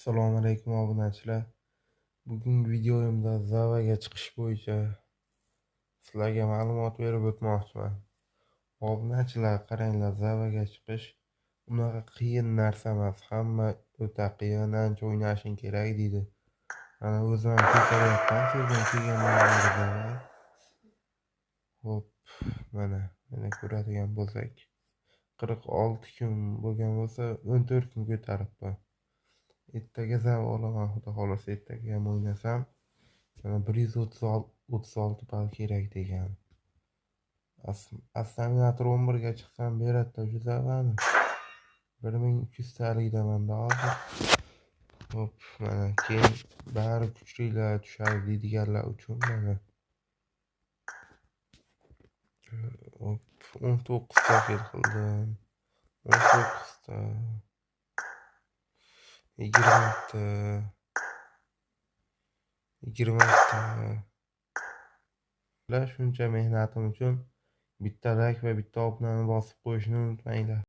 Assalomu alaykum, obunachilar. Bugungi videoyimda Zavaga chiqish bo'yicha sizlarga ma'lumot berib o'tmoqchiman. Obunachilar, qaranglar, Zavaga chiqish unaqa qiyin narsa emas. Hamma o'ta qiyin, ancha o'ynashing kerak deydi. Mana o'zim ham ko'taryapman, sezon kelgandan beri Zava. Xo'p, mana ko'radigan bo'lsak, 46 kun bo'lgan bo'lsa, 14 kun ko'taribman. Ertaga Zava olaman, xudo xohlasa, ertaga ham o'ynasam, mana 136 ball kerak degan. Astaminator 11 ga chiqsam beradi shu Zavani. 1300 talikdamanda hozir. Xo'p, mana keyin bari kuchlilar tushadi deydiganlar uchun mana. Hop, 19 ta kill qildim. 19 ta. 20 ta. 20 ta. Shuncha mehnatim uchun bitta layk va bitta obunani bosib qo'yishni unutmanglar.